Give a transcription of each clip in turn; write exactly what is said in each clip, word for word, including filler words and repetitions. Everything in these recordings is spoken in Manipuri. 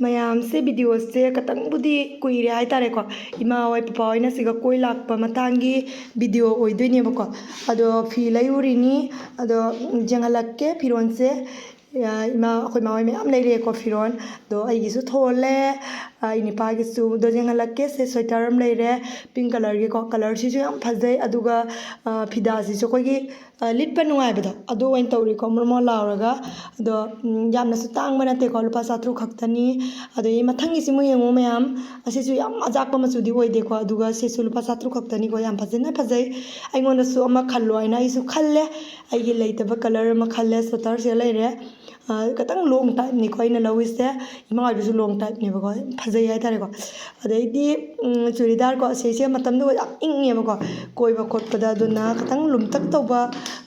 ꯃꯌꯥꯝꯁꯦ, ꯚꯤꯗꯤꯑꯣꯁꯦ ꯈꯇꯪꯕꯨꯗꯤ ꯀꯨꯏꯔꯦ ꯍꯥꯏꯇꯥꯔꯦꯀꯣ꯫ ꯏꯃꯥ ꯍꯣꯏ, ꯄꯄꯥ ꯍꯣꯏꯅ ꯁꯤꯒ ꯀꯣꯏ ꯂꯥꯛꯄ ꯃꯇꯥꯡꯒꯤ ꯚꯤꯗꯤꯑꯣ ꯑꯣꯏꯗꯣꯏꯅꯦꯕꯀꯣ꯫ ꯑꯗꯣ ꯐꯤ ꯂꯩꯔꯨꯔꯤꯅꯤ꯫ ꯑꯗꯣ ꯌꯦꯡꯍꯜꯂꯛꯀꯦ ꯐꯤꯔꯣꯟꯁꯦ꯫ ꯑ, ꯏꯃꯥ, ꯑꯩꯈꯣꯏ ꯏꯃꯥ ꯍꯣꯏ ꯃꯌꯥꯝ ꯂꯩꯔꯛꯑꯦꯀꯣ ꯐꯤꯔꯣꯟ꯫ ꯑꯗꯣ ꯑꯩꯒꯤꯁꯨ ꯊꯣꯜꯂꯦ, ꯑ, ꯑꯩ ꯅꯨꯄꯥꯒꯤꯁꯨ꯫ ꯑꯗꯣ ꯌꯦꯡꯍꯜꯂꯛꯀꯦ꯫ ꯁꯦ ꯁ꯭ꯋꯦꯇꯔ ꯑꯃ ꯂꯩꯔꯦ, ꯄꯤꯡ ꯀꯂꯔꯒꯤꯀꯣ꯫ ꯀꯂꯔꯁꯤꯁꯨ ꯌꯥꯝ ꯐꯖꯩ꯫ ꯑꯗꯨꯒ, ꯑ, ꯐꯤꯗꯥꯁꯤꯁꯨ ꯑꯩꯈꯣꯏꯒꯤ, ꯑ, ꯂꯤꯠꯄ ꯅꯨꯡꯉꯥꯏꯕꯗꯣ ꯑꯗꯨ ꯑꯣꯏꯅ ꯇꯧꯔꯤꯀꯣ, ꯃꯣꯟ ꯃꯣꯟ ꯂꯥꯎꯔꯒ꯫ ꯑꯗꯣ, ꯎꯝ, ꯌꯥꯝꯅꯁꯨ ꯇꯥꯡꯕ ꯅꯠꯇꯦꯀꯣ, ꯂꯨꯄꯥ ꯆꯥꯇ꯭ꯔꯨꯛ ꯈꯛꯇꯅꯤ꯫ ꯑꯗꯒꯤ ꯃꯊꯪꯒꯤꯁꯤꯃꯨꯛ ꯌꯦꯡꯉꯨ ꯃꯌꯥꯝ, ꯑꯁꯤꯁꯨ ꯌꯥꯝ ꯑꯖꯥꯛꯄ ꯃꯆꯨꯗꯤ ꯑꯣꯏꯗꯦꯀꯣ, ꯑꯗꯨꯒ ꯁꯤꯁꯨ ꯂꯨꯄꯥ ꯆꯥꯇ꯭ꯔꯨꯛ ꯈꯛꯇꯅꯤꯀꯣ꯫ ꯌꯥꯝ ꯐꯖꯅ ꯐꯖꯩ꯫ ꯑꯩꯉꯣꯟꯗꯁꯨ ꯑꯃ ꯈꯜꯂꯣ ꯍꯥꯏꯅ ꯑꯩꯁꯨ ꯈꯜꯂꯦ꯫ ꯑꯩꯒꯤ ꯂꯩꯇꯕ ꯀꯂꯔ ꯑꯃ ꯈꯜꯂꯦ, ꯁ꯭ꯋꯦꯇꯔꯁꯦ ꯂꯩꯔꯦ꯫ ꯑ, ꯈꯤꯇꯪ ꯂꯣꯡ ꯇꯥꯏꯞꯅꯤꯀꯣ ꯑꯩꯅ ꯂꯧꯔꯤꯁꯦ꯫ ꯏꯃꯥ ꯍꯣꯏꯗꯨꯁꯨ ꯂꯣꯡ ꯇꯥꯏꯞꯅꯦꯕꯀꯣ, ꯐꯖꯩ ꯍꯥꯏꯇꯥꯔꯦꯀꯣ꯫ ꯑꯗꯩꯗꯤ, ꯎꯝ, ꯆꯨꯔꯤꯗꯥꯔꯀꯣ, ꯑꯁꯤꯁꯦ ꯃꯇꯝꯗꯨꯒ ꯌꯥꯝ ꯏꯪꯉꯦꯕꯀꯣ, ꯀꯣꯏꯕ ꯈꯣꯠꯄꯗ꯫ ꯑꯗꯨꯅ ꯈꯤꯇꯪ ꯂꯨꯝꯇꯛ ꯇꯧꯕ,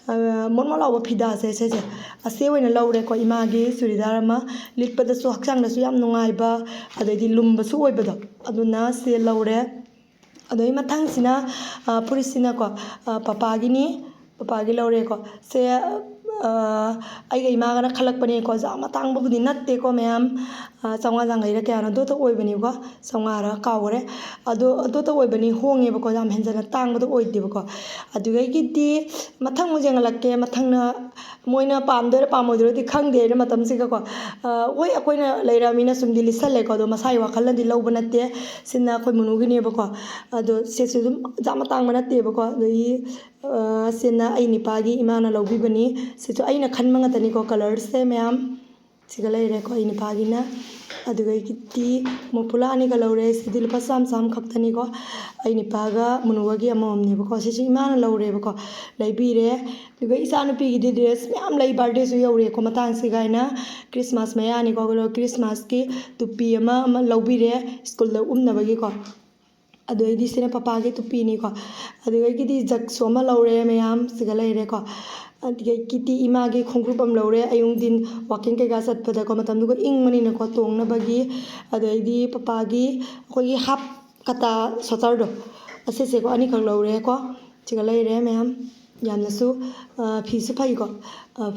ꯑ, ꯃꯣꯟ ꯃꯣꯟ ꯂꯥꯎꯕ ꯐꯤꯗꯥꯁꯦ, ꯁꯤꯁꯦ, ꯑꯁꯤ ꯑꯣꯏꯅ ꯂꯧꯔꯦꯀꯣ꯫ ꯏꯃꯥꯒꯤ ꯆꯨꯔꯤꯗꯥꯔ ꯑꯃ ꯂꯤꯠꯄꯗꯁꯨ, ꯍꯛꯆꯥꯡꯗꯁꯨ ꯌꯥꯝ ꯅꯨꯡꯉꯥꯏꯕ, ꯑꯗꯩꯗꯤ ꯂꯨꯝꯕꯁꯨ ꯑꯣꯏꯕꯗꯣ, ꯑꯗꯨꯅ ꯁꯤ ꯂꯧꯔꯦ꯫ ꯑꯗꯩ ꯃꯊꯪꯁꯤꯅ, ꯑ, ꯐꯨꯔꯤꯠꯁꯤꯅꯀꯣ, ꯑ, ꯄꯄꯥꯒꯤꯅꯤ, ꯄꯄꯥꯒꯤ ꯂꯧꯔꯦꯀꯣ꯫ ꯁꯦ, ꯑ, ꯑꯩꯒ ꯏꯃꯥꯒꯅ ꯈꯜꯂꯛꯄꯅꯦꯀꯣ, ꯌꯥꯝ ꯑꯇꯥꯡꯕꯕꯨꯗꯤ ꯅꯠꯇꯦꯀꯣ ꯃꯌꯥꯝ, ꯑ, ꯆꯥꯝꯃꯉꯥ ꯌꯥꯡꯈꯩꯔ ꯀꯌꯥꯅꯣ ꯑꯗꯨꯇ ꯑꯣꯏꯕꯅꯤꯀꯣ, ꯆꯥꯝꯃꯉꯥꯔ ꯀꯥꯎꯈꯔꯦ꯫ ꯑꯗꯣ ꯑꯗꯨꯇ ꯑꯣꯏꯕꯅꯤ, ꯍꯣꯡꯉꯦꯕꯀꯣ, ꯌꯥꯝ ꯍꯦꯟꯖꯟꯅ ꯇꯥꯡꯕꯗꯣ ꯑꯣꯏꯗꯦꯕꯀꯣ꯫ ꯑꯗꯨꯗꯒꯤꯗꯤ ꯃꯊꯪ ꯑꯃꯨꯛ ꯌꯦꯡꯍꯜꯂꯛꯀꯦ꯫ ꯃꯊꯪꯅ ꯃꯣꯏꯅ ꯄꯥꯝꯗꯣꯏꯔ ꯄꯥꯝꯃꯣꯏꯗꯣꯏꯔꯗꯤ ꯈꯪꯗꯦ ꯑꯩꯅ ꯃꯇꯝꯁꯤꯒꯀꯣ꯫ ꯑ, ꯍꯣꯏ, ꯑꯩꯈꯣꯏꯅ ꯂꯩꯔꯃꯤꯅ ꯁꯨꯝꯗꯤ ꯂꯤꯠꯁꯜꯂꯦꯀꯣ, ꯑꯗꯣ ꯃꯁꯥꯒꯤ ꯋꯥꯈꯜꯅꯗꯤ ꯂꯧꯕ ꯅꯠꯇꯦ꯫ ꯁꯤꯅ ꯑꯩꯈꯣꯏ ꯃꯨꯅꯨꯒꯤꯅꯦꯕꯀꯣ꯫ ꯑꯗꯣ ꯁꯤꯁꯨ ꯑꯗꯨꯝ ꯌꯥꯝ ꯑꯇꯥꯡꯕ ꯅꯠꯇꯦꯕꯀꯣ꯫ ꯑꯗꯒꯤ, ꯑ, ꯁꯤꯅ ꯑꯩ ꯅꯤꯄꯥꯒꯤ ꯏꯃꯥꯅ ꯂꯧꯕꯤꯕꯅꯤ꯫ ꯁꯤꯁꯨ ꯑꯩꯅ ꯈꯟꯕ ꯉꯥꯛꯇꯅꯤꯀꯣ, ꯀꯂꯔꯁꯦ ꯃꯌꯥꯝ꯫ ꯁꯤꯒ ꯂꯩꯔꯦꯀꯣ ꯑꯩ ꯅꯤꯄꯥꯒꯤꯅ꯫ ꯑꯗꯨꯗꯒꯤꯗꯤ ꯃꯣꯄꯨꯂꯥ ꯑꯅꯤꯒ ꯂꯧꯔꯦ꯫ ꯁꯤꯗꯤ ꯂꯨꯄꯥ ꯆꯥꯝꯃ ꯆꯥꯝꯃ ꯈꯛꯇꯅꯤꯀꯣ꯫ ꯑꯩ ꯅꯤꯄꯥꯒ ꯃꯨꯅꯨꯒꯒꯤ ꯑꯃꯃꯝꯅꯦꯕꯀꯣ꯫ ꯁꯤꯁꯨ ꯏꯃꯥꯅ ꯂꯧꯔꯦꯕꯀꯣ, ꯂꯩꯕꯤꯔꯦ꯫ ꯑꯗꯨꯒ ꯏꯆꯥꯅꯨꯄꯤꯒꯤꯗꯤ ꯗ꯭ꯔꯦꯁ ꯃꯌꯥꯝ ꯂꯩ, ꯕꯥꯔꯗꯦꯁꯨ ꯌꯧꯔꯦꯀꯣ ꯃꯇꯥꯡꯁꯤꯒ ꯍꯥꯏꯅ꯫ ꯈ꯭ꯔꯤꯁꯃꯥꯁ ꯃꯌꯥꯅꯤꯀꯣ, ꯑꯗꯣ ꯈ꯭ꯔꯤꯁꯃꯥꯁꯀꯤ ꯇꯨꯄꯤ ꯑꯃ, ꯑꯃ ꯂꯧꯕꯤꯔꯦ ꯁ꯭ꯀꯨꯜꯗ ꯎꯞꯅꯕꯒꯤꯀꯣ꯫ ꯑꯗꯨꯗꯩꯗꯤ ꯁꯤꯅ ꯄꯄꯥꯒꯤ ꯇꯨꯄꯤꯅꯤꯀꯣ꯫ ꯑꯗꯨꯗꯒꯤꯗꯤ ꯖꯛꯁꯨ ꯑꯃ ꯂꯧꯔꯦ ꯃꯌꯥꯝ, ꯁꯤꯒ ꯂꯩꯔꯦꯀꯣ꯫ ꯑꯗꯨꯗꯒꯤꯗꯤ ꯏꯃꯥꯒꯤ ꯈꯣꯡꯒ꯭ꯔꯨꯞ ꯑꯃ ꯂꯧꯔꯦ, ꯑꯌꯨꯛ ꯅꯨꯡꯊꯤꯟ ꯋꯥꯀꯤꯡ ꯀꯩꯀꯥ ꯆꯠꯄꯗꯀꯣ, ꯃꯇꯝꯗꯨꯒ ꯏꯪꯕꯅꯤꯅꯀꯣ ꯇꯣꯡꯅꯕꯒꯤ꯫ ꯑꯗꯩꯗꯤ ꯄꯄꯥꯒꯤ ꯑꯩꯈꯣꯏꯒꯤ ꯍꯥꯞ ꯀꯇꯥ ꯁꯣꯇꯔꯗꯣ, ꯑꯁꯤꯁꯦꯀꯣ ꯑꯅꯤꯈꯛ ꯂꯧꯔꯦꯀꯣ꯫ ꯁꯤꯒ ꯂꯩꯔꯦ ꯃꯌꯥꯝ꯫ ꯌꯥꯝꯅꯁꯨ ꯐꯤꯁꯨ ꯐꯩꯀꯣ꯫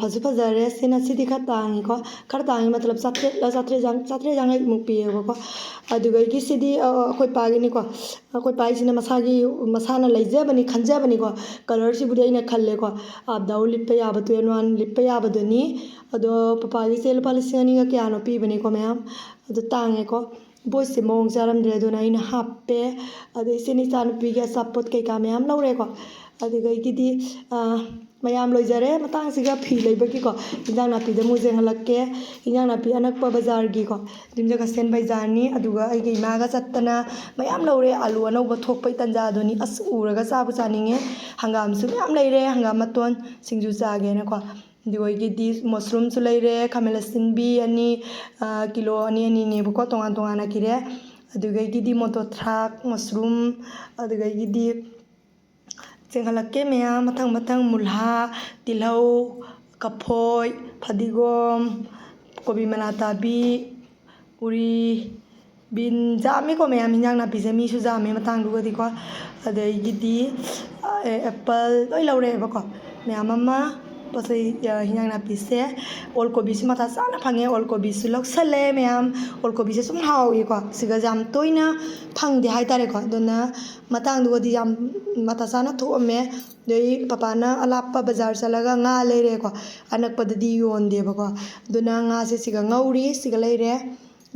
ꯐꯁꯨ ꯐꯖꯔꯦ꯫ ꯁꯤꯅ, ꯁꯤꯗꯤ ꯈꯔ ꯇꯥꯡꯉꯤꯀꯣ꯫ ꯈꯔ ꯇꯥꯡꯉꯤ ꯃꯇꯂꯕ ꯆꯥꯇ꯭ꯔꯦꯠꯂ ꯆꯥꯇ꯭ꯔꯦꯠ ꯆꯥꯡ, ꯆꯥꯇ꯭ꯔꯦꯠ ꯌꯥꯡꯈꯩꯃꯨꯛ ꯄꯤꯌꯦꯕꯀꯣ꯫ ꯑꯗꯨꯗꯒꯤ ꯁꯤꯗꯤ ꯑꯩꯈꯣꯏ ꯄꯥꯒꯤꯅꯤꯀꯣ꯫ ꯑꯩꯈꯣꯏ ꯄꯥꯒꯤꯁꯤꯅ ꯃꯁꯥꯒꯤ, ꯃꯁꯥꯅ ꯂꯩꯖꯕꯅꯤ, ꯈꯟꯖꯕꯅꯤꯀꯣ꯫ ꯀꯂꯔꯁꯤꯕꯨꯗꯤ ꯑꯩꯅ ꯈꯜꯂꯦꯀꯣ꯫ ꯑꯞ ꯗꯥꯎꯟ ꯂꯤꯠꯄ ꯌꯥꯕ, ꯇꯨ ꯑꯦꯟ ꯋꯥꯟ ꯂꯤꯠꯄ ꯌꯥꯕꯗꯨꯅꯤ꯫ ꯑꯗꯣ ꯄꯄꯥꯒꯤꯁꯦ ꯂꯨꯄꯥ ꯂꯤꯁꯤꯡ ꯑꯅꯤꯒ ꯀꯌꯥꯅꯣ ꯄꯤꯕꯅꯤꯀꯣ ꯃꯌꯥꯝ꯫ ꯑꯗꯨ ꯇꯥꯡꯉꯦꯀꯣ꯫ ꯕꯣꯏꯁꯁꯦ ꯃꯑꯣꯡ ꯆꯥꯔꯝꯗ꯭ꯔꯦ, ꯑꯗꯨꯅ ꯑꯩꯅ ꯍꯥꯞꯄꯦ꯫ ꯑꯗꯩ ꯏꯆꯦꯅ ꯏꯆꯥꯅꯨꯄꯤꯒꯤ ꯑꯆꯥꯄꯣꯠ ꯀꯩꯀꯥ ꯃꯌꯥꯝ ꯂꯧꯔꯦꯀꯣ꯫ ꯑꯗꯨꯗꯒꯤꯗꯤ ꯃꯌꯥꯝ ꯂꯣꯏꯖꯔꯦ꯫ ꯃꯇꯥꯡꯁꯤꯒ ꯐꯤ ꯂꯩꯕꯒꯤꯀꯣ, ꯏꯟꯖꯥꯡ ꯅꯥꯄꯤꯗ ꯑꯃꯨꯛ ꯌꯦꯡꯍꯜꯂꯛꯀꯦ꯫ ꯏꯟꯖꯥꯡ ꯅꯥꯄꯤ ꯑꯅꯛꯄ ꯕꯖꯥꯔꯒꯤꯀꯣ, ꯌꯨꯝꯖꯀꯩꯁꯦꯟ ꯕꯖꯥꯔꯅꯤ꯫ ꯑꯗꯨꯒ ꯑꯩꯒ ꯏꯃꯥꯒ ꯆꯠꯇꯅ ꯃꯌꯥꯝ ꯂꯧꯔꯦ꯫ ꯑꯂꯨ ꯑꯅꯧꯕ ꯊꯣꯛꯄꯩ ꯇꯟꯖꯥꯗꯨꯅꯤ꯫ ꯑꯁ, ꯎꯔꯒ ꯆꯥꯕꯨ ꯆꯥꯅꯤꯡꯉꯦ꯫ ꯍꯪꯒꯥꯝꯁꯨ ꯃꯌꯥꯝ ꯂꯩꯔꯦ, ꯍꯪꯒꯥꯝ ꯃꯇꯣꯟ ꯁꯤꯡꯖꯨ ꯆꯥꯒꯦꯅꯀꯣ꯫ ꯑꯗꯨꯗꯒꯤꯗꯤ ꯃꯁꯔꯨꯝꯁꯨ ꯂꯩꯔꯦ, ꯈꯥꯃꯦꯟ ꯑꯁꯤꯟꯕꯤ ꯑꯅꯤ, ꯀꯤꯂꯣ ꯑꯅꯤ ꯑꯅꯤꯅꯦꯕꯀꯣ, ꯇꯣꯉꯥꯟ ꯇꯣꯉꯥꯟꯅ ꯀꯤꯔꯦ꯫ ꯑꯗꯨꯗꯒꯤꯗꯤ ꯃꯣꯇꯣꯔ ꯊ꯭ꯔꯥꯛ, ꯃꯁꯔꯨꯝ, ꯑꯗꯨꯗꯒꯤꯗꯤ ꯆꯦꯟꯈꯠꯂꯛꯀꯦ ꯃꯌꯥꯝ, ꯃꯊꯪ ꯃꯊꯪ ꯃꯨꯜꯍꯥ, ꯇꯤꯜꯍꯧ, ꯀꯐꯣꯏ, ꯐꯗꯤꯒꯣꯝ, ꯀꯣꯕꯤ ꯃꯅꯥ ꯇꯥꯕꯤ, ꯎꯔꯤ, ꯕꯤꯟ, ꯌꯥꯝꯃꯤꯀꯣ ꯃꯌꯥꯝ, ꯍꯤꯟꯖꯥꯡ ꯅꯥꯄꯤꯁꯦ ꯃꯤꯁꯨ ꯌꯥꯝꯃꯦ ꯃꯇꯥꯡꯗꯨꯒꯗꯤꯀꯣ꯫ ꯑꯗꯒꯤꯗꯤ ꯑꯦꯄꯜ ꯂꯣꯏ ꯂꯧꯔꯛꯑꯦꯕꯀꯣ ꯃꯌꯥꯝ ꯑꯃ꯫ ꯄꯣꯠ ꯆꯩ, ꯍꯤꯟꯖꯥꯡ ꯅꯥꯄꯤꯁꯦ꯫ ꯑꯣꯜ ꯀꯣꯕꯤꯁꯤ ꯃꯊꯥ ꯆꯥꯅ ꯐꯪꯉꯦ, ꯑꯣꯜ ꯀꯣꯕꯤꯁꯨ ꯂꯧꯁꯜꯂꯦ ꯃꯌꯥꯝ꯫ ꯑꯣꯜ ꯀꯣꯕꯤꯁꯦ ꯁꯨꯝ ꯍꯥꯎꯏꯀꯣ, ꯁꯤꯒ ꯌꯥꯝ ꯇꯣꯏꯅ ꯐꯪꯗꯦ ꯍꯥꯏꯇꯥꯔꯦꯀꯣ꯫ ꯑꯗꯨꯅ ꯃꯇꯥꯡꯗꯨꯒꯗꯤ ꯌꯥꯝ ꯃꯊꯥ ꯆꯥꯅ ꯊꯣꯛꯑꯝꯃꯦ꯫ ꯑꯗꯩ ꯄꯄꯥꯅ ꯑꯂꯥꯞꯄ ꯕꯖꯥꯔ ꯆꯠꯂꯒ ꯉꯥ ꯂꯩꯔꯦꯀꯣ, ꯑꯅꯛꯄꯗꯗꯤ ꯌꯣꯟꯗꯦꯕꯀꯣ꯫ ꯑꯗꯨꯅ ꯉꯥꯁꯦ ꯁꯤꯒ ꯉꯧꯔꯤ, ꯁꯤꯒ ꯂꯩꯔꯦ꯫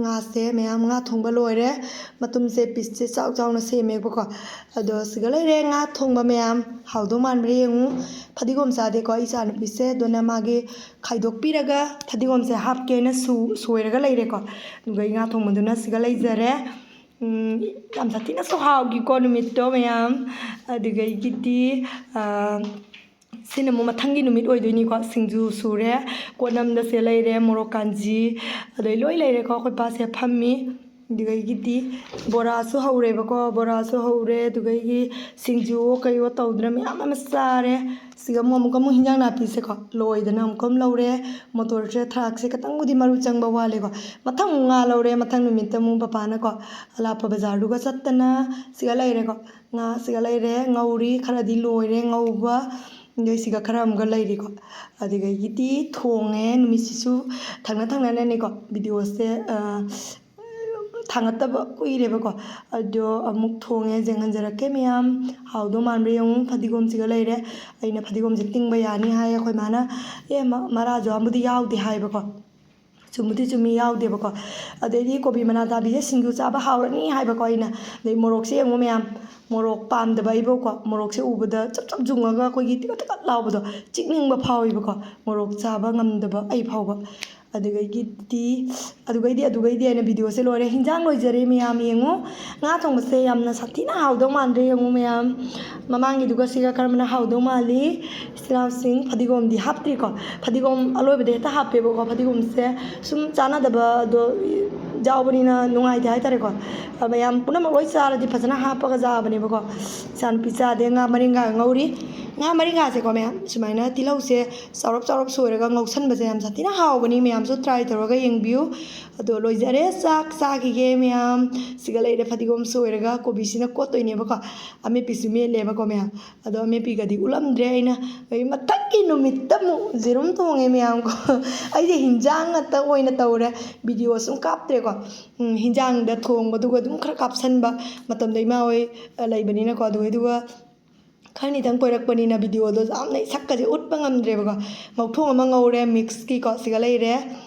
ꯉꯥꯁꯦ ꯃꯌꯥꯝ, ꯉꯥ ꯊꯣꯡꯕ ꯂꯣꯏꯔꯦ꯫ ꯃꯇꯨꯝꯁꯦ ꯄꯤꯁꯁꯦ ꯆꯥꯎ ꯆꯥꯎꯅ ꯁꯦꯝꯃꯦꯕꯀꯣ꯫ ꯑꯗꯣ ꯁꯤꯒ ꯂꯩꯔꯦ ꯉꯥ ꯊꯣꯡꯕ ꯃꯌꯥꯝ꯫ ꯍꯥꯎꯗꯧ ꯃꯥꯟꯕ꯭ꯔꯥ ꯌꯦꯡꯉꯨ꯫ ꯐꯗꯤꯒꯣꯝ ꯆꯥꯗꯦꯀꯣ ꯑꯩ ꯏꯆꯥꯅꯨꯄꯤꯁꯦ, ꯑꯗꯨꯅ ꯃꯥꯒꯤ ꯈꯥꯏꯗꯣꯛꯄꯤꯔꯒ ꯐꯗꯤꯒꯣꯝꯁꯦ ꯍꯥꯞꯀꯦꯅ ꯁꯨ-, ꯁꯣꯏꯔꯒ ꯂꯩꯔꯦꯀꯣ꯫ ꯑꯗꯨꯒ ꯑꯩ ꯉꯥ ꯊꯣꯡꯕꯗꯨꯅ ꯁꯤꯒ ꯂꯩꯖꯔꯦ꯫ ꯎꯝ, ꯌꯥꯝ ꯁꯥꯊꯤꯅꯁꯨ ꯍꯥꯎꯈꯤꯀꯣ ꯅꯨꯃꯤꯠꯇꯣ ꯃꯌꯥꯝ꯫ ꯑꯗꯨꯗꯒꯤꯗꯤ, ꯑꯥ, ꯁꯤꯅ ꯑꯃꯨꯛ ꯃꯊꯪꯒꯤ ꯅꯨꯃꯤꯠ ꯑꯣꯏꯗꯣꯏꯅꯤꯀꯣ꯫ ꯁꯤꯡꯖꯨ ꯁꯨꯔꯦ, ꯀꯣꯠꯅꯝꯗꯁꯦ ꯂꯩꯔꯦ, ꯃꯣꯔꯣꯛ ꯀꯥꯟꯖꯤ, ꯑꯗꯩ ꯂꯣꯏ ꯂꯩꯔꯦꯀꯣ꯫ ꯑꯩꯈꯣꯏ ꯄꯥꯁꯦ ꯐꯝꯃꯤ꯫ ꯑꯗꯨꯗꯒꯤꯗꯤ ꯕꯣꯔꯥꯁꯨ ꯍꯧꯔꯦꯕꯀꯣ, ꯕꯣꯔꯥꯁꯨ ꯍꯧꯔꯦ꯫ ꯑꯗꯨꯗꯒꯤ ꯁꯤꯡꯖꯨꯋꯣ ꯀꯩꯋꯣ ꯇꯧꯗꯅ ꯃꯌꯥꯝ ꯑꯃ ꯆꯥꯔꯦ꯫ ꯁꯤꯒ ꯑꯃꯨꯛ, ꯑꯃꯨꯛꯀ ꯑꯃꯨꯛ ꯍꯤꯟꯖꯥꯡ ꯅꯥꯄꯤꯁꯦꯀꯣ ꯂꯣꯏꯗꯅ ꯑꯃꯨꯛꯀ ꯑꯃꯨꯛ ꯂꯧꯔꯦ꯫ ꯃꯣꯇꯣꯔꯁꯦ, ꯊ꯭ꯔꯥꯛꯁꯦ ꯈꯤꯇꯪꯕꯨꯗꯤ ꯃꯔꯨ ꯆꯪꯕ ꯋꯥꯠꯂꯦꯀꯣ꯫ ꯃꯊꯪ ꯑꯃꯨꯛ ꯉꯥ ꯂꯧꯔꯦ꯫ ꯃꯊꯪ ꯅꯨꯃꯤꯠꯇ ꯑꯃꯨꯛ ꯄꯄꯥꯅꯀꯣ ꯑꯂꯥꯞꯄ ꯕꯖꯥꯔꯗꯨꯒ ꯆꯠꯇꯅ ꯁꯤꯒ ꯂꯩꯔꯦꯀꯣ꯫ ꯉꯥ ꯁꯤꯒ ꯂꯩꯔꯦ, ꯉꯧꯔꯤ, ꯈꯔꯗꯤ ꯂꯣꯏꯔꯦ ꯉꯧꯕ꯫ ꯑꯗꯩ ꯁꯤꯒ ꯈꯔ ꯑꯃꯒ ꯂꯩꯔꯤꯀꯣ꯫ ꯑꯗꯨꯗꯒꯤꯗꯤ ꯊꯣꯡꯉꯦ, ꯅꯨꯃꯤꯠꯁꯤꯁꯨ ꯊꯪꯅ ꯊꯪꯅꯅꯅꯦꯀꯣ ꯚꯤꯗꯤꯑꯣꯁꯦ ꯊꯥꯡꯒꯠꯇꯕ ꯀꯨꯏꯔꯦꯕꯀꯣ꯫ ꯑꯗꯣ ꯑꯃꯨꯛ ꯊꯣꯡꯉꯦ, ꯌꯦꯡꯍꯟꯖꯔꯛꯀꯦ ꯃꯌꯥꯝ꯫ ꯍꯥꯎꯗꯧ ꯃꯥꯟꯕ꯭ꯔꯥ ꯌꯦꯡꯉꯨ꯫ ꯐꯗꯤꯒꯣꯝꯁꯤꯒ ꯂꯩꯔꯦ꯫ ꯑꯩꯅ ꯐꯗꯤꯒꯣꯝꯁꯦ ꯇꯤꯡꯕ ꯌꯥꯅꯤ ꯍꯥꯏ ꯑꯩꯈꯣꯏ ꯃꯥꯅ꯫ ꯑꯦ, ꯃ-, ꯃꯔꯥ ꯖꯣꯝꯕꯨꯗꯤ ꯌꯥꯎꯗꯦ ꯍꯥꯏꯕꯀꯣ꯫ ꯆꯨꯝꯕꯨꯗꯤ ꯆꯨꯝꯃꯤ, ꯌꯥꯎꯗꯦꯕꯀꯣ꯫ ꯑꯗꯩꯗꯤ ꯀꯣꯕꯤ ꯃꯅꯥ ꯊꯥꯕꯤꯁꯦ ꯁꯤꯡꯖꯨ ꯆꯥꯕ ꯍꯥꯎꯔꯅꯤ ꯍꯥꯏꯕꯀꯣ ꯑꯩꯅ꯫ ꯑꯗꯩ ꯃꯣꯔꯣꯛꯁꯦ ꯌꯦꯡꯉꯨ ꯃꯌꯥꯝ, ꯃꯣꯔꯣꯛ ꯄꯥꯝꯗꯕ ꯑꯩꯕꯨꯀꯣ, ꯃꯣꯔꯣꯛꯁꯦ ꯎꯕꯗ ꯆꯞ ꯆꯞ ꯌꯨꯡꯉꯒ ꯑꯩꯈꯣꯏꯒꯤ ꯇꯤꯀꯠ ꯇꯤꯀꯠ ꯂꯥꯎꯕꯗꯣ, ꯆꯤꯛꯅꯤꯡꯕ ꯐꯥꯎꯋꯦꯕꯀꯣ, ꯃꯣꯔꯣꯛ ꯆꯥꯕ ꯉꯝꯗꯕ ꯑꯩ ꯐꯥꯎꯕ꯫ ꯑꯗꯨꯗꯒꯤꯗꯤ, ꯑꯗꯨꯒꯩꯗꯤ, ꯑꯗꯨꯒꯩꯗꯤ ꯍꯥꯏꯅ ꯚꯤꯗꯤꯑꯣꯁꯦ ꯂꯣꯏꯔꯦ꯫ ꯍꯤꯟꯖꯥꯡ ꯂꯣꯏꯖꯔꯦ ꯃꯌꯥꯝ, ꯌꯦꯡꯉꯨ꯫ ꯉꯥ ꯊꯣꯡꯕꯁꯦ ꯌꯥꯝꯅ ꯁꯥꯊꯤꯅ ꯍꯥꯎꯗꯧ ꯃꯥꯟꯗ꯭ꯔꯦ, ꯌꯦꯡꯉꯨ ꯃꯌꯥꯝ꯫ ꯃꯃꯥꯡꯒꯤꯗꯨꯒ ꯁꯤꯒ ꯀꯔꯝꯕꯅ ꯍꯥꯎꯗꯧ ꯃꯥꯜꯂꯤ? ꯏꯆꯤꯜ ꯏꯅꯥꯎꯁꯤꯡ, ꯐꯗꯤꯒꯣꯝꯗꯤ ꯍꯥꯞꯇ꯭ꯔꯤꯀꯣ꯫ ꯐꯗꯤꯒꯣꯝ ꯑꯂꯣꯏꯕꯗ ꯍꯦꯛꯇ ꯍꯥꯞꯄꯦꯕꯀꯣ꯫ ꯐꯗꯤꯒꯣꯝꯁꯦ ꯁꯨꯝ ꯆꯥꯟꯅꯗꯕꯗꯣ ꯌꯥꯎꯕꯅꯤꯅ ꯅꯨꯡꯉꯥꯏꯇꯦ ꯍꯥꯏꯇꯥꯔꯦꯀꯣ꯫ ꯑ, ꯃꯌꯥꯝ ꯄꯨꯝꯅꯃꯛ ꯂꯣꯏ ꯆꯥꯔꯗꯤ ꯐꯖꯅ ꯍꯥꯞꯄꯒ ꯆꯥꯕꯅꯦꯕꯀꯣ꯫ ꯏꯆꯥꯅꯨꯄꯤ ꯆꯥꯗꯦ, ꯉꯥ ꯃꯔꯤꯡꯒ ꯉꯧꯔꯤ꯫ ꯉꯥ ꯃꯔꯤꯡꯒꯥꯁꯦꯀꯣ ꯃꯌꯥꯝ, ꯁꯨꯃꯥꯏꯅ ꯇꯤꯜꯍꯧꯁꯦ ꯆꯥꯎꯔꯞ ꯆꯥꯎꯔꯞ ꯁꯣꯏꯔꯒ ꯉꯧꯁꯟꯕꯁꯦ ꯌꯥꯝ ꯁꯥꯊꯤꯅ ꯍꯥꯎꯕꯅꯤ꯫ ꯃꯌꯥꯝꯁꯨ try ꯇꯧꯔꯒ ꯌꯦꯡꯕꯤꯌꯨ꯫ ꯑꯗꯣ ꯂꯣꯏꯖꯔꯦ, ꯆꯥꯛ ꯆꯥꯈꯤꯒꯦ ꯃꯌꯥꯝ꯫ ꯁꯤꯒ ꯂꯩꯔꯦ ꯐꯗꯤꯒꯣꯝ ꯁꯣꯏꯔꯒ, ꯀꯣꯕꯤꯁꯤꯅ ꯀꯣꯠꯇꯣꯏꯅꯦꯕꯀꯣ꯫ ꯑꯃꯦꯠꯄꯤꯁꯨ ꯃꯦꯠꯂꯦꯕꯀꯣ ꯃꯌꯥꯝ꯫ ꯑꯗꯣ ꯑꯃꯦꯠꯄꯤꯒꯗꯤ ꯎꯠꯂꯝꯗ꯭ꯔꯦ ꯑꯩꯅ꯫ ꯑꯩ ꯃꯊꯪꯒꯤ ꯅꯨꯃꯤꯠꯇ ꯑꯃꯨꯛ ꯌꯦꯔꯨꯝ ꯊꯣꯡꯉꯦ ꯃꯌꯥꯝꯀꯣ꯫ ꯑꯩꯁꯦ ꯍꯤꯟꯖꯥꯡ ꯉꯥꯛꯇ ꯑꯣꯏꯅ ꯇꯧꯔꯦ, ꯚꯤꯗꯤꯑꯣ ꯁꯨꯝ ꯀꯥꯞꯇ꯭ꯔꯦꯀꯣ꯫ ꯎꯝ, ꯍꯤꯟꯖꯥꯡꯗ ꯊꯣꯡꯕꯗꯨꯒ ꯑꯗꯨꯝ ꯈꯔ ꯀꯥꯞꯁꯟꯕ, ꯃꯇꯝꯗꯣ ꯏꯃꯥ ꯍꯣꯏ, ꯑ, ꯂꯩꯕꯅꯤꯅꯀꯣ꯫ ꯑꯗꯨꯒ, ꯑꯗꯨꯒ ꯈꯔꯅꯤꯇꯪ ꯀꯣꯏꯔꯛꯄꯅꯤꯅ ꯚꯤꯗꯤꯑꯣꯗꯣ ꯌꯥꯝꯅ ꯁꯛꯀꯁꯦ ꯎꯠꯄ ꯉꯝꯗ꯭ꯔꯦꯕꯀꯣ꯫ ꯉꯧꯊꯣꯡ ꯑꯃ ꯉꯧꯔꯦ, ꯃꯤꯛꯁꯀꯤꯀꯣ, ꯁꯤꯒ ꯂꯩꯔꯦ꯫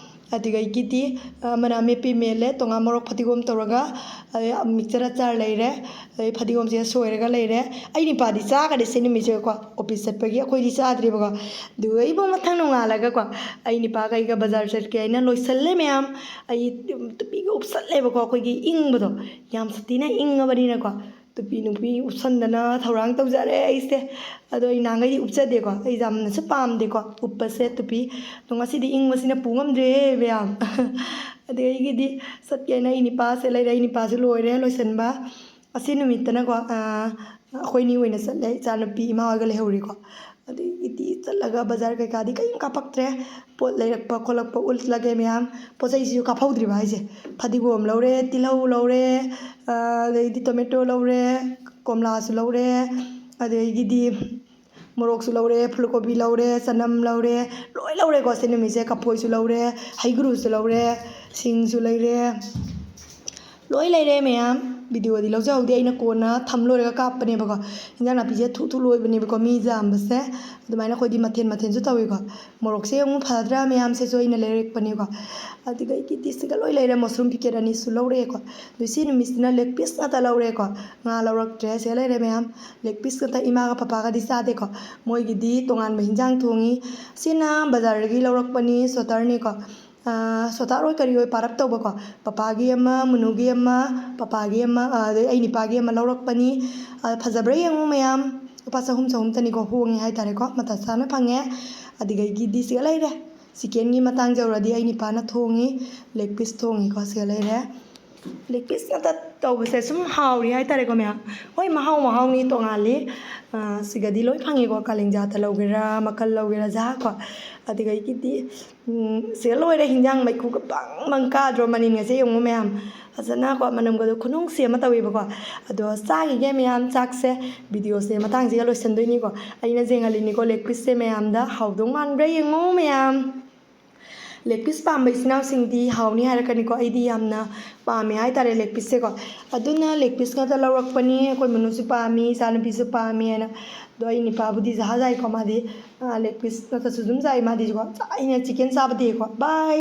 ꯑꯗꯨꯗꯒꯤꯗꯤ, ꯑ, ꯑꯃꯅ ꯑꯃꯦꯠꯄꯤ ꯃꯦꯠꯂꯦ, ꯇꯣꯉꯥꯟ ꯃꯣꯔꯣꯛ ꯐꯗꯤꯒꯣꯝ ꯇꯧꯔꯒ, ꯑꯗꯩ mixture ꯑꯆꯥꯔ ꯂꯩꯔꯦ, ꯑꯗꯩ ꯐꯗꯤꯒꯣꯝꯁꯦ ꯁꯣꯏꯔꯒ ꯂꯩꯔꯦ꯫ ꯑꯩ ꯅꯨꯄꯥꯗꯤ ꯆꯥꯒꯗꯤ ꯁꯤ ꯅꯨꯃꯤꯠꯁꯦꯀꯣ, office ꯆꯠꯄꯒꯤ ꯑꯩꯈꯣꯏꯗꯤ ꯆꯥꯗ꯭ꯔꯦꯕꯀꯣ꯫ ꯑꯗꯨꯒ ꯑꯩꯕꯨ ꯃꯊꯪ ꯅꯣꯡꯉꯥꯜꯂꯒꯀꯣ, ꯑꯩ ꯅꯨꯄꯥꯒ ꯑꯩꯒ ꯕꯖꯥꯔ ꯆꯠꯀꯦ ꯍꯥꯏꯅ ꯂꯣꯏꯁꯜꯂꯦ ꯃꯌꯥꯝ꯫ ꯑꯩ ꯇꯨꯄꯤꯒ ꯎꯞꯁꯜꯂꯦꯕꯀꯣ, ꯑꯩꯈꯣꯏꯒꯤ ꯏꯪꯕꯗꯣ, ꯌꯥꯝ ꯁꯥꯊꯤꯅ ꯏꯪꯉꯕꯅꯤꯅꯀꯣ꯫ ꯇꯨꯄꯤ ꯅꯨꯄꯤ ꯎꯞꯁꯟꯗꯅ ꯊꯧꯔꯥꯡ ꯇꯧꯖꯔꯦ ꯑꯩꯁꯦ꯫ ꯑꯗꯣ ꯑꯩ ꯅꯍꯥꯟꯈꯩꯗꯤ ꯎꯞꯆꯗꯦꯀꯣ, ꯑꯩ ꯌꯥꯝꯅꯁꯨ ꯄꯥꯝꯗꯦꯀꯣ ꯎꯞꯄꯁꯦ ꯇꯨꯄꯤ꯫ ꯑꯗꯣ ꯉꯁꯤꯗꯤ ꯏꯪꯕꯁꯤꯅ ꯄꯨ ꯉꯝꯗ꯭ꯔꯦꯍꯦ ꯃꯌꯥꯝ꯫ ꯑꯗꯒꯤꯗꯤ ꯆꯠꯀꯦꯅ ꯑꯩ ꯅꯤꯄꯥꯁꯦ ꯂꯩꯔꯦ, ꯑꯩ ꯅꯤꯄꯥꯁꯦ ꯂꯣꯏꯔꯦ ꯂꯣꯏꯁꯟꯕ꯫ ꯑꯁꯤ ꯅꯨꯃꯤꯠꯇꯅꯀꯣ, ꯑꯩꯈꯣꯏꯅꯤ ꯑꯣꯏꯅ ꯆꯠꯂꯦ, ꯏꯆꯥꯅꯨꯄꯤ ꯏꯃꯥ ꯍꯣꯏꯒ ꯂꯩꯍꯧꯔꯤꯀꯣ꯫ ꯑꯗꯒꯤꯗꯤ ꯆꯠꯂꯒ ꯕꯖꯥꯔ ꯀꯩꯀꯥꯗꯤ ꯀꯔꯤꯝ ꯀꯥꯞꯄꯛꯇ꯭ꯔꯦ꯫ ꯄꯣꯠ ꯂꯩꯔꯛꯄ ꯈꯣꯠꯂꯛꯄ ꯎꯠꯂꯒꯦ ꯃꯌꯥꯝ꯫ ꯄꯣꯠ ꯆꯩꯁꯤꯁꯨ ꯀꯥꯞꯍꯧꯗ꯭ꯔꯤꯕ ꯍꯥꯏꯁꯦ꯫ ꯐꯗꯤꯒꯣꯝ ꯂꯧꯔꯦ, ꯇꯤꯜꯍꯧ ꯂꯧꯔꯦ, ꯑꯗꯩꯗꯤ tomato ꯂꯧꯔꯦ, ꯀꯣꯝꯂꯥꯁꯨ ꯂꯧꯔꯦ, ꯑꯗꯒꯤꯗꯤ ꯃꯣꯔꯣꯛꯁꯨ ꯂꯧꯔꯦ, ꯐꯨꯜꯀꯣꯕꯤ ꯂꯧꯔꯦ, ꯆꯅꯝ ꯂꯧꯔꯦ, ꯂꯣꯏ ꯂꯧꯔꯦꯀꯣ꯫ ꯁꯤ ꯅꯨꯃꯤꯠꯁꯦ ꯀꯐꯣꯏꯁꯨ ꯂꯧꯔꯦ, ꯍꯩꯒ꯭ꯔꯨꯁꯨ ꯂꯧꯔꯦ, ꯁꯤꯡꯁꯨ ꯂꯩꯔꯦ, ꯂꯣꯏ ꯂꯩꯔꯦ ꯃꯌꯥꯝ꯫ ꯚꯤꯗꯤꯑꯣꯗꯤ ꯂꯧꯖꯍꯧꯗꯦ, ꯑꯩꯅ ꯀꯣꯟꯅ ꯊꯝ ꯂꯣꯏꯔꯒ ꯀꯥꯞꯄꯅꯦꯕꯀꯣ꯫ ꯏꯟꯖꯥꯡ ꯅꯥꯄꯤꯁꯦ ꯊꯨ ꯊꯨ ꯂꯣꯏꯕꯅꯦꯕꯀꯣ, ꯃꯤ ꯌꯥꯝꯕꯁꯦ꯫ ꯑꯗꯨꯃꯥꯏꯅ ꯑꯩꯈꯣꯏꯗꯤ ꯃꯊꯦꯜ ꯃꯊꯦꯜꯁꯨ ꯇꯧꯏꯀꯣ꯫ ꯃꯣꯔꯣꯛꯁꯦ ꯌꯦꯡꯉꯨ, ꯐꯗ꯭ꯔꯥ ꯃꯌꯥꯝꯁꯤꯁꯨ ꯑꯩꯅ ꯂꯩꯔꯛꯄꯅꯦꯀꯣ꯫ ꯑꯗꯨꯗꯒꯤꯗꯤ ꯁꯤꯒ ꯂꯣꯏ ꯂꯩꯔꯦ, ꯃꯁꯔꯨꯝ ꯄꯤꯀꯦꯠ ꯑꯅꯤꯁꯨ ꯂꯧꯔꯛꯑꯦꯀꯣ꯫ ꯑꯗꯨ ꯁꯤ ꯅꯨꯃꯤꯠꯁꯤꯅ ꯂꯦꯒ ꯄꯤꯁ ꯉꯥꯛꯇ ꯂꯧꯔꯦꯀꯣ꯫ ꯉꯥ ꯂꯧꯔꯛꯇ꯭ꯔꯦ꯫ ꯁꯤꯗ ꯂꯩꯔꯦ ꯃꯌꯥꯝ, ꯂꯦꯒ ꯄꯤꯁ ꯉꯥꯛꯇ꯫ ꯏꯃꯥꯒ ꯄꯄꯥꯒꯗꯤ ꯆꯥꯗꯦꯀꯣ, ꯃꯣꯏꯒꯤꯗꯤ ꯇꯣꯉꯥꯟꯕ ꯍꯤꯟꯖꯥꯡ ꯊꯣꯡꯉꯤ꯫ ꯁꯤꯅ ꯕꯖꯥꯔꯗꯒꯤ ꯂꯧꯔꯛꯄꯅꯤ, ꯁꯣꯇꯔꯅꯤꯀꯣ꯫ ꯁꯣꯇꯥꯔ ꯑꯣꯏ ꯀꯔꯤ ꯑꯣꯏ ꯄꯥꯔꯞ ꯇꯧꯕꯀꯣ꯫ ꯄꯄꯥꯒꯤ ꯑꯃ, ꯃꯨꯅꯨꯒꯤ ꯑꯃ, ꯄꯄꯥꯒꯤ ꯑꯃ, ꯑꯗꯩ ꯑꯩ ꯅꯤꯄꯥꯒꯤ ꯑꯃ ꯂꯧꯔꯛꯄꯅꯤ꯫ ꯐꯖꯕ꯭ꯔꯥ ꯌꯦꯡꯉꯨ ꯃꯌꯥꯝ, ꯂꯨꯄꯥ ꯆꯍꯨꯝ, ꯆꯍꯨꯝꯇꯅꯤꯀꯣ, ꯍꯣꯡꯉꯦ ꯍꯥꯏꯇꯥꯔꯦꯀꯣ, ꯃꯇꯝ ꯆꯥꯅ ꯐꯪꯉꯦ꯫ ꯑꯗꯨꯗꯒꯤꯗꯤ ꯁꯤꯒ ꯂꯩꯔꯦ꯫ ꯆꯤꯛꯀꯦꯟꯒꯤ ꯃꯇꯥꯡ ꯌꯧꯔꯗꯤ ꯑꯩ ꯅꯤꯄꯥꯅ ꯊꯣꯡꯉꯤ, ꯂꯦꯒ ꯄꯤꯁ ꯊꯣꯡꯉꯤꯀꯣ꯫ ꯁꯤꯒ ꯂꯩꯔꯦ꯫ ꯂꯦꯒ ꯄꯤꯁ ꯉꯥꯛꯇ ꯇꯧꯕꯁꯦ ꯁꯨꯝ ꯍꯥꯎꯔꯤ ꯍꯥꯏꯇꯥꯔꯦꯀꯣ ꯃꯌꯥꯝ꯫ ꯍꯣꯏ, ꯃꯍꯥꯎ ꯃꯍꯥꯎꯅꯤ, ꯇꯣꯉꯥꯜꯂꯤ꯫ ꯁꯤꯒꯗꯤ ꯂꯣꯏ ꯐꯪꯉꯤꯀꯣ, ꯀꯥꯂꯦꯟꯖꯥꯗ ꯂꯧꯒꯦꯔꯥ, ꯃꯀꯜ ꯂꯧꯒꯦꯔꯥ, ꯖꯍꯥ ꯀꯣ꯫ ꯑꯗꯨꯗꯒꯤꯗꯤ ꯁꯤꯗ ꯂꯣꯏꯔꯦ, ꯍꯤꯟꯖꯥꯡ ꯃꯩꯈꯨꯒ ꯕꯪ ꯕꯪ ꯀꯥꯗ꯭ꯔꯣ? ꯃꯅꯤꯟꯒꯁꯦ ꯌꯦꯡꯉꯨ ꯃꯌꯥꯝ, ꯐꯖꯅꯀꯣ, ꯃꯅꯝꯒꯗꯣ ꯈꯨꯅꯨꯡꯁꯤ ꯑꯃ ꯇꯧꯋꯦꯕꯀꯣ꯫ ꯑꯗꯣ ꯆꯥꯈꯤꯒꯦ ꯃꯌꯥꯝ, ꯆꯥꯛꯁꯦ꯫ ꯚꯤꯗꯤꯑꯣꯁꯦ ꯃꯇꯥꯡꯁꯤꯒ ꯂꯣꯏꯁꯤꯟꯗꯣꯏꯅꯤꯀꯣ꯫ ꯑꯩꯅ ꯌꯦꯡꯍꯜꯂꯤꯅꯤꯀꯣ ꯂꯦꯒ ꯄꯤꯁꯁꯦ ꯃꯌꯥꯝꯗ꯫ ꯍꯥꯎꯗꯧ ꯃꯥꯟꯕ꯭ꯔꯥ ꯌꯦꯡꯉꯨ ꯃꯌꯥꯝ꯫ ꯂꯦꯒ ꯄꯤꯁ ꯄꯥꯝꯕ ꯏꯆꯤꯟ ꯏꯅꯥꯎꯁꯤꯡꯗꯤ ꯍꯥꯎꯅꯤ ꯍꯥꯏꯔꯛꯀꯅꯤꯀꯣ꯫ ꯑꯩꯗꯤ ꯌꯥꯝꯅ ꯄꯥꯝꯃꯦ ꯍꯥꯏꯇꯥꯔꯦ ꯂꯦꯒ ꯄꯤꯁꯁꯦꯀꯣ꯫ ꯑꯗꯨꯅ ꯂꯦꯒ ꯄꯤꯁ ꯉꯥꯛꯇ ꯂꯧꯔꯛꯄꯅꯤ꯫ ꯑꯩꯈꯣꯏ ꯃꯅꯨꯁꯨ ꯄꯥꯝꯃꯤ, ꯏꯆꯥꯅꯨꯄꯤꯁꯨ ꯄꯥꯝꯃꯤ ꯍꯥꯏꯅ꯫ ꯑꯗꯣ ꯑꯩ ꯅꯤꯄꯥꯕꯨꯗꯤ ꯖꯍꯥ ꯆꯥꯏꯀꯣ, ꯃꯥꯗꯤ ꯂꯦꯒ ꯄꯤꯁ ꯉꯥꯛꯇꯁꯨ ꯑꯗꯨꯝ ꯆꯥꯏ ꯃꯥꯗꯤꯀꯣ꯫ ꯑꯩꯅ ꯆꯤꯛꯀꯦꯟ ꯆꯥꯕꯗꯤꯀꯣ꯫ ꯕꯥꯏ꯫